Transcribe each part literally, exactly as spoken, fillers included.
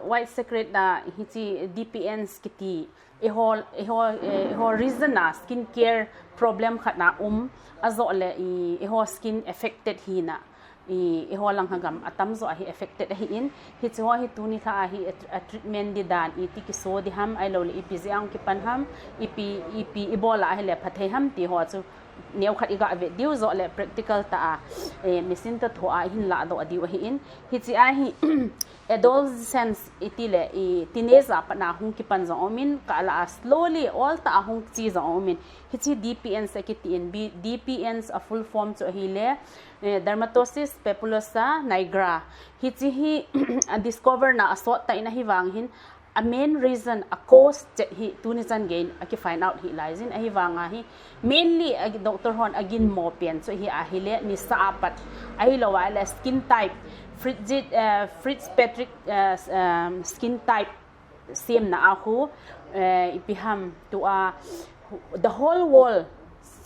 White Secret a hichi D P N's kiti, eiho, eiho, eh, eiho reason a skin care problem khat na um, a zoh leh i, eiho skin affected hi na, i, eiho lang ha gam a tamzaw ahi affected ahi in, hichi ho hi tuni kha ahi a, a treatment di dan, i ti kiso di ham, ahilou leh ipi ziak a kipan ham, ipi, ipi i bawl a ahih leh pha thei ham ti ho chu neu khat i gah ve diu zoh leh practical ta a, eh, machine toh thoh a hin lah doh diu ahi in, hichi ahi adolescence i ti leh i teenage a pat na hung kipan zong om in, kah la a slowly old ta a hung chi zong om in, hichi D P N's a kiti in, B-, D P N's a full form chu ahi leh, eh, dermatosis papulosa nigra. Hichi hi a discover na a sawt ta in ahi vang hin, a main reason, a cause chet hi tuni chan gei in a ki find out hi lai zin ahi vang a hi. Mainly a doctor hon a ginmaw pen chu hi ahi leh nisa a pat, ahilou a leh skin type, Fritz, eh, Fitzpatrick, eh, s-, um, skin type siam na a khu, eh, ipi ham tu a, the whole world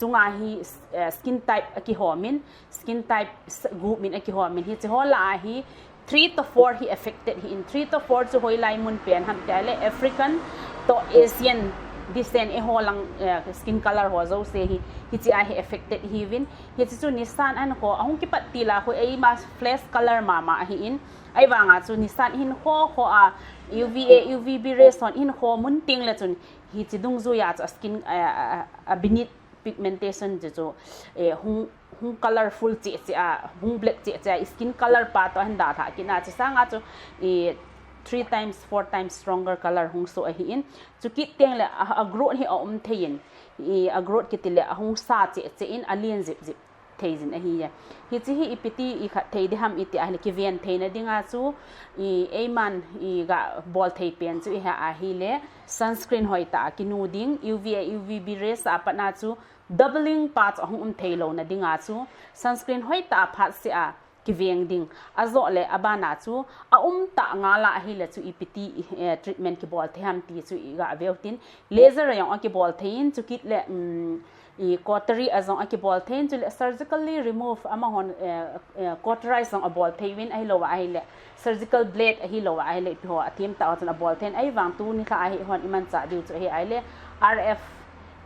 chunga hi, eh, skin type a kihawm in, skin type s-, group min a kihawm in, hichi ho la ahi three to four hi affected hi in, three to four chu hoilai mun pen ham ti a leh African toh Asian descent eiho lang, eh, skin color ho zouse hi, hichi ahi affected hi vin, hichi chu nisan a hin kho, a hung kipat til a khu eima flesh color mahmah ahi in, ahi vang a chu nisan hin kho kho a U V A, U V B rays hon hin kho mun ting leh chun hichi dungzui a chu a skin, eh, a, a, a beneath pigmentation chu chu, eh, hung, hung colorful chih chih a, hung black chih chih a, skin color pa toh a hin dalha kit na, hichi sang a chu, eh, three times, four times stronger color hung suh ahi in, chu kit teng leh a, a growth hi a um thei in, i, a growth kiti leh a hung sa chih chih in a lian zip zip thei zin ahi a. Hichi hi ipi ti i khat thei di ham i ti a leh kiven theina ding a chu, i, eiman i gah bawl thei pen chu i ha ahi leh sunscreen hoih ta a kinu ding, U V A, U V B rays a pat na chu doubling pa chu a hung um thei lou na ding a chu sunscreen hoih ta a phat se a kiveng ding. A zoh leh a ban a chu a um ta ngal a ahi leh chu ipi ti, eh, treatment kibawl thei ham ti chu i gah ve uh tin, laser a zong a kibawl thei in, chu kit leh, um, i cautery a zong a kibawl thei in, chu leh surgically remove, amah hon, eh, eh, cauterize zong a bawl thei vin, ahilou a ahi leh surgical blade ahilou a ahi leh ipi ho a thim ta a chun a bawl thei in, ahi vang tuni kha ahi hon i man chah diu chu ahi ahi leh R F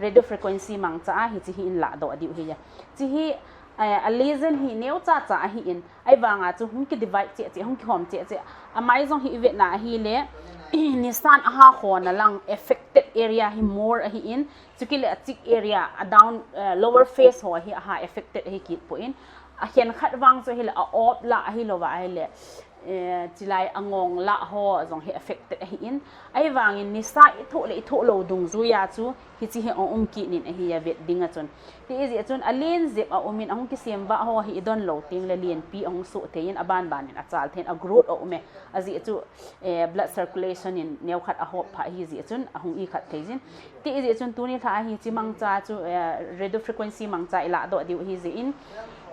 radio frequency mangcha a hichi hi in lah doh diu hi a. Chi hi, eh, a lesion hi neu cha cha ahi in, ahi vang a chu hung ki divide chih chih, hung kihawm chih chih. A mai zong hi i vet na ahi leh, nisan a ha kho na lang affected area hi more ahi in, chu kit leh a cheek area, a down, eh, lower face ho hi a ha affected ahi kit poi in, a khenkhat vang chu ahi leh a op la ahilou a ahi leh, eh, chilai a ngawng la ho zong hi affected ahi in. Ahi vang in nisa i thoh leh i thoh lou dungzui a chu hichi hi a um kit in ahi a vet ding a chun. Ti i zi a chun a lian zip a um in a hung kisem va ho hi i don lou teng leh lianpi a hung suh thei in a ban ban in a chal thei in a growth a um e. A zi a chu, eh, blood circulation in neu khat a hop pha hi zi a chun a hung i khat thei zin. Ti i zi a chun tuni kha ahi chi mangcha chu, eh, radio frequency mangcha i lah doh diu hi zi in.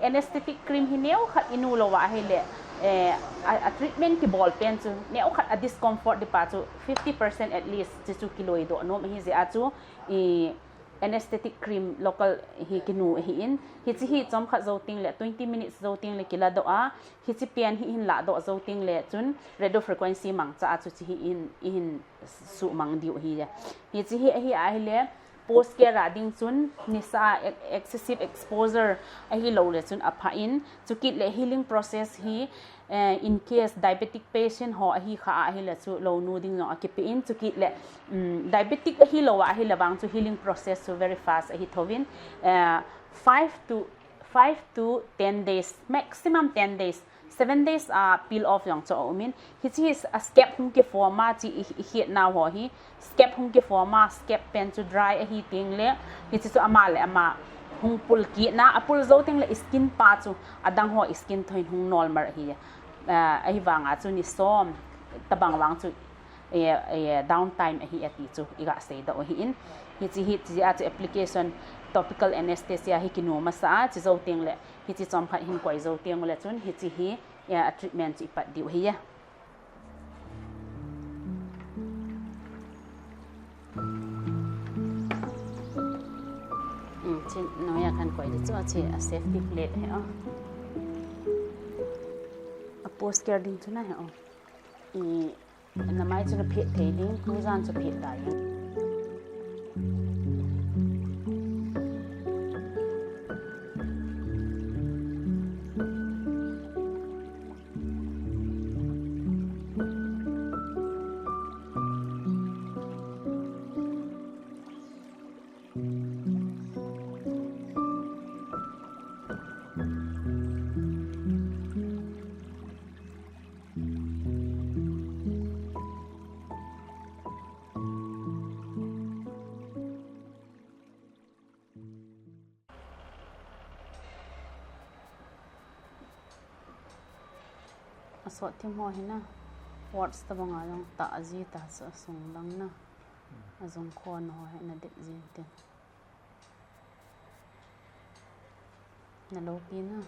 Anesthetic cream hi neu khat i nu lou a ahi leh, eh, a, a treatment kibawl pen chu neu khat a discomfort di pa chu fifty percent at least chi chu kiloi doh nuam hi zi a chu i anesthetic cream local hi kinu hi in. Hichi hi chom khat zou teng leh twenty minutes zou teng leh kila doh a. Hichi pen hi hin lah doh zou teng leh chun radio frequency mangcha a chu chi hi in, i hin suh mang diu hi a. Hichi hi ahi ahi leh post care a ding chun nisa ex-, excessive exposure ahilou leh chun a pha in, chu kit leh healing process hi, eh, in case diabetic patient ho ahi kha ahi leh chu lou nu ding zong a kipe in, chu kit leh, um, diabetic ahilou ahi leh vang chu healing process chu very fast ahi thou in, eh, five to, five to ten days, maximum ten days, seven days a peel off zong chu a um in, hichi hi a scab hung ki form a chi i, i hiat na ho hi, scab hung ki form a, scab pen chu dry ahi teng leh, hichi chu amah leh amah hung pul kit na, a pul zou teng leh skin pa chu a dang ho skin toh in hung normal ahi. Ah, ahi vang a chu ni sawm tabang vang chu, eh, eh, downtime ahi a ti chu i gah sei doh hi in. Hichi hi, chi a chu application topical anesthesia hi kinu masa a, chi zou teng leh, hichi chom khat hin koi zou teng leh chun, hichi hi, eh, a treatment chu i pat diu hi a. Um, chi noi a kan koi di chu, chi a safety plate hi a. A post care ding chu na hi a. I Na mai chu na phet thei ding, tuzan chu phet ta ding. A sawt thim ho hi na, warts tabang a zong tah zi ta sa sung lang na. A zong khon ho hi na dip zin tin. Na lo pi na.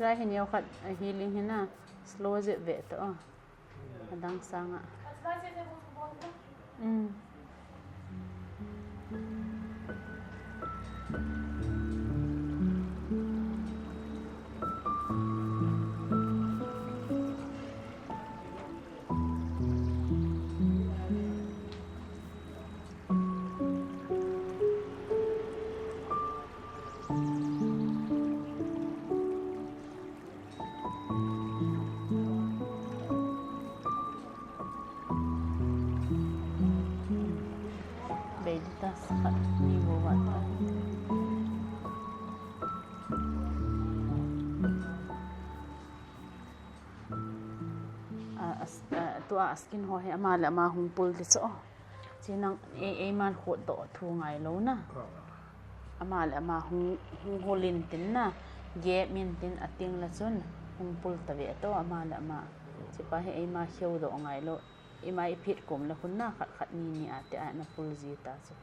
Try hi neu khat, a healing hi na, slow zet ve toh. A dang sang a. Mm. Bei di ta, sakhat ni bo ba ta. A, a, a, tua a skin ho hi amah leh amah hong pul di chu. Chi nang ei, ei man khut doh thu ngai lou na. Ah. Amah leh amah hong, hong hul in tin na. Gap in tin a ting la chun hong pul ta ve toh amah leh amah. Chi pa hi ei ma kheu doh ngai lou. Ei ma i phit kum la hun na khat khat ni ni a te a na pul zi ta chu.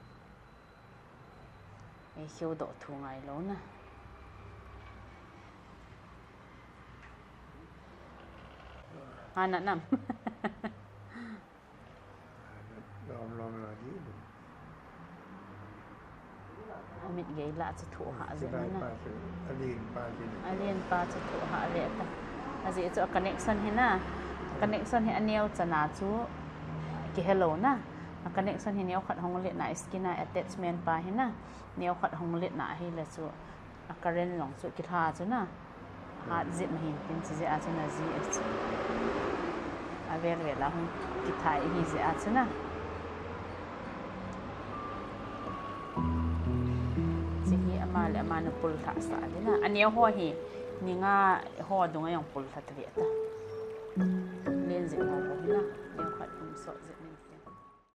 Ei kheu doh thu ngai lou na. Ha na nam. Lawm lawm la di. A mit gei lah chu thuh hah zen na. A lian pa chu thuh hah ve ta. A zi chu a connection hi na. Connection hi a neu chan a chu kihe lou na. A connection hi neu khat hong let na skin a attachment pa hi na. Neu khat hong let na hi le chu a current zong chu kithla chu na. Hat zet mahin tin chi zia chu na zi a chi. A vel vel a hong kithai hi zia chu na. Chi hi ama le ama na pul thah sa di na. A neu ho hi, ni nga ho dung a hong pul thah ta ve ta. Len zet ho ho hi na. Neu khat kum sawt zet.